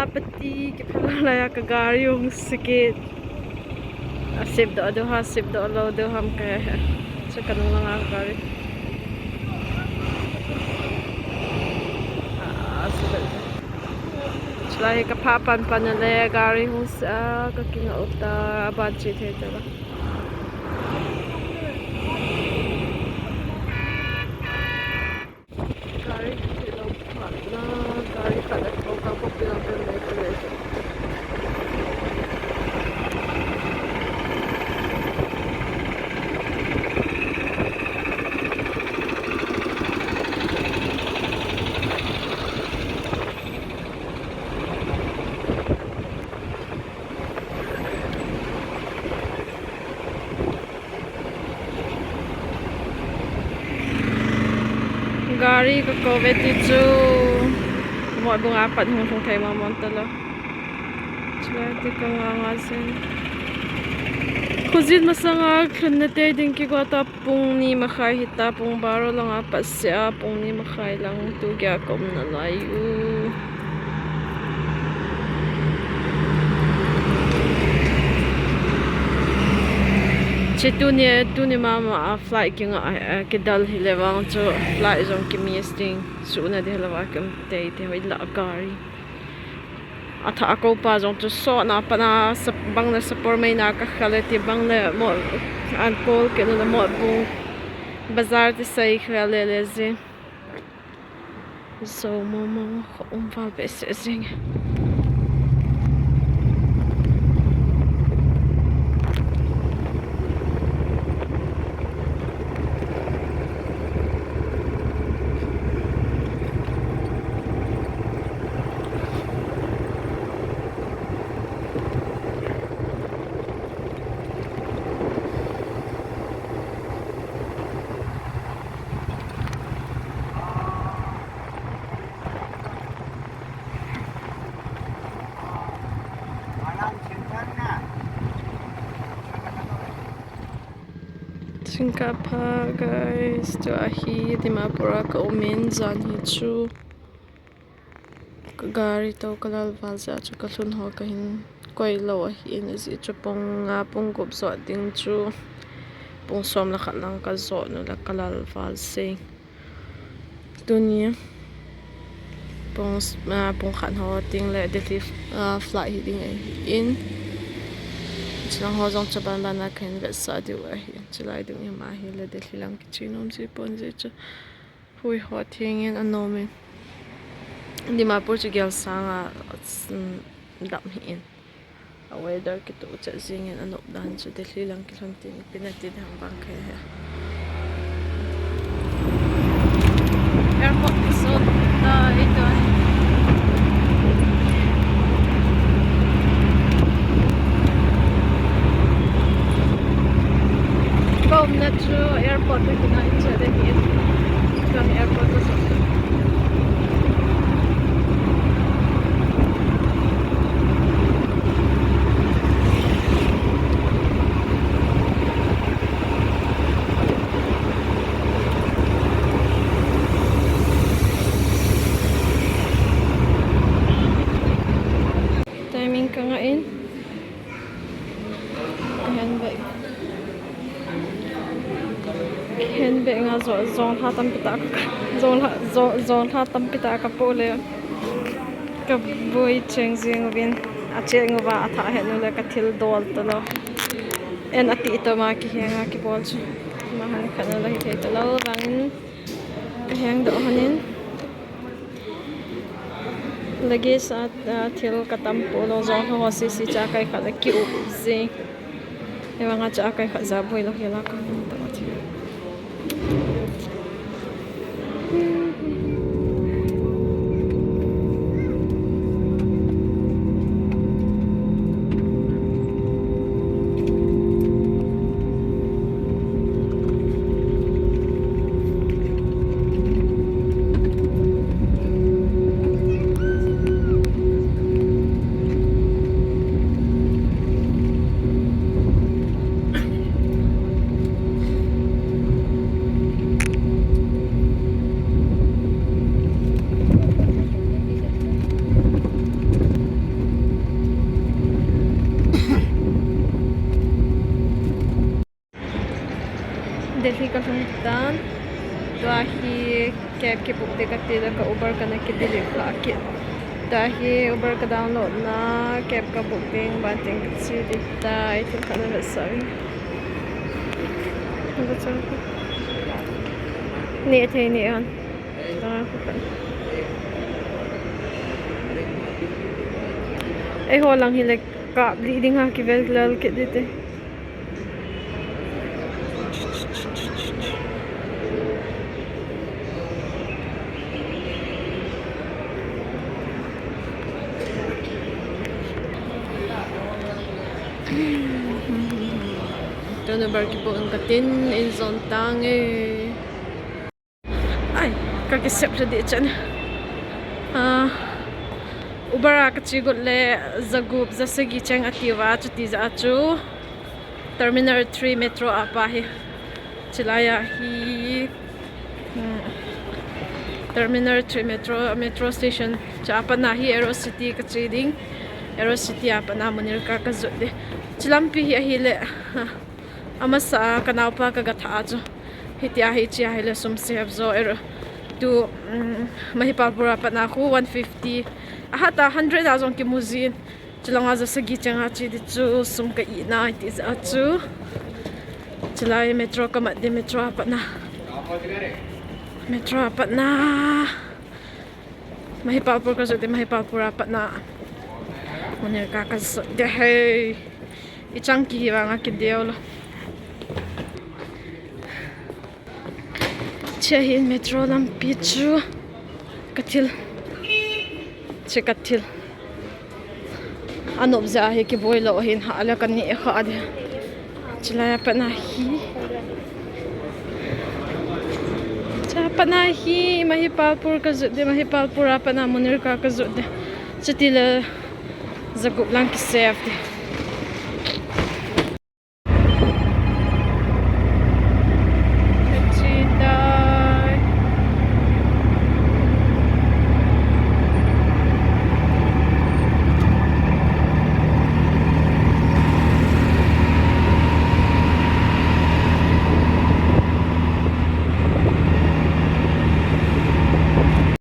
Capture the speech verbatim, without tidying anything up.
Pati kiphal lai a ka gari hung sikit. A sip doh deuh ham, sip doh lou deuh ham kahe. Chu kanung langa ka gari. Ah, sip doh. Chulai hi kapha panpan le gari hung sa, ka kinga uta, aban chi thei tala. Gari kiti lo phat na, gari khat a ko ka ko pila pila pila. Gari ka kou ve ti chu. Mot bung a pat hung thung thei mong mong tala. Chulai ti ka nga nga sin. Khojin masanga lhun na te ding kigo ta pung ni makhai hita pung baro langa pat se a pung ni makhai lang tu gya ka um na lai u. Che tuni, tuni mama a flight kinga, a, kidal hile vang chu flight jong ki miss ding. Suna ding hile vang kim tei te hoi la gari. Atha a ko pa jong chu sona pana sap-, bang le sapor mai na ka khale ti bang le mo an pol ke le mo bung bazar ti sai khale le ji. Zo mong mong ka um val behseh jing. Singkapha guys, tua hi Dimapur a ka um in jan hi chu. Ka gari to ka lal val jeh a chu ka lhun ho ka hin koi lou ahi in, ajeh chu pung nga pung gup jot ding chu pung som le khat lang ka jot nu le ka lal val jeng. Tuni pung s-, ah, pung khat ho teng le Delhi, ah, flight hi ding ahi in. Chulang ho jong chu ban ban a ka hin vetsah diu ahi. Chulai ding hi ma hi le Delhi lang kiche nom ji pon jeh chu. Hui ho thengin anom in. Dimapur chu gel sanga, mm, dam hi in. A weather kitoh chet jingin anop dan chu Delhi lang kilhon tin ipi nati ding ham vang kahe. Airport kisot ta ito. Ka umna chu airport a kinai in cha de hi. Ka airport ka sot. Timing ka ngah in. Ka handbag. Handbag nga jo, jonglha tampi tah ka, jonglha, jo, jonglha tampi tah ka po le. Ka boi cheng jing uvin. Acheng uva athah het nu le ka thil dol talou. En ati to ma kihenga kibol chu. Ma han khat nu le hithei talou vangin. Ka heng doh honin. Luggage a, a, thil ka tam po lou jong ho sisi cha kai khat a ki up jing. Hivang a cha kai khat ja boi lou hi la ka hung ta thil. Hi kalhung tan. Tua hi cab kibook ding kati le ka Uber kana kidelete kha kit. Tua hi Uber ka download na, cab kabook ding, ban ding kachi ding tai, thil khat na vetsah in. Nehthei neh hon. Eiho lang hile kap lih ding a kivel lel kit ding te. Tun Uber kibook in katin, in jon tange. Ai, ka kisep lha ding chan. Ah, Uber a kachi got le, jagup jasagi cheng ati uva, chuti jeh a chu Terminal three metro a pat hi. Chulai a hi, hmm, Terminal three metro, metro station. Chua pat na hi Aero City kachi ding. Aero City a pat na Munirka kajot ding. Chu lampi hi ahile, ah, amasa a kanaopa kaga thah a chu. Hitia hi chia hile sum save jo ero. Tu, um, Mahipalpur a pat na khu one fifty. Ahat a hundred a jong kimu jin. Chulanga jasagi cheng a chi ding chu sum ka ina iti jeh a chu. Chulai metro kamat ding, metro a pat na. Metro a pat na. Mahipalpur kajot ding, Mahipalpur a pat na Munirka kajot ding ahi. Ichang kihi vanga kideu lou. Chia hi metro lampi chu kathil. Chia kathil. Anop jeh a hi kiboi lou ahin, hah le kaneh kha ding. Chulai a pat na hi. Chua pat na hi Mahipalpur kajot ding, Mahipalpur a pat na Munirka kajot ding. Chuti le jagup lang kisave ding.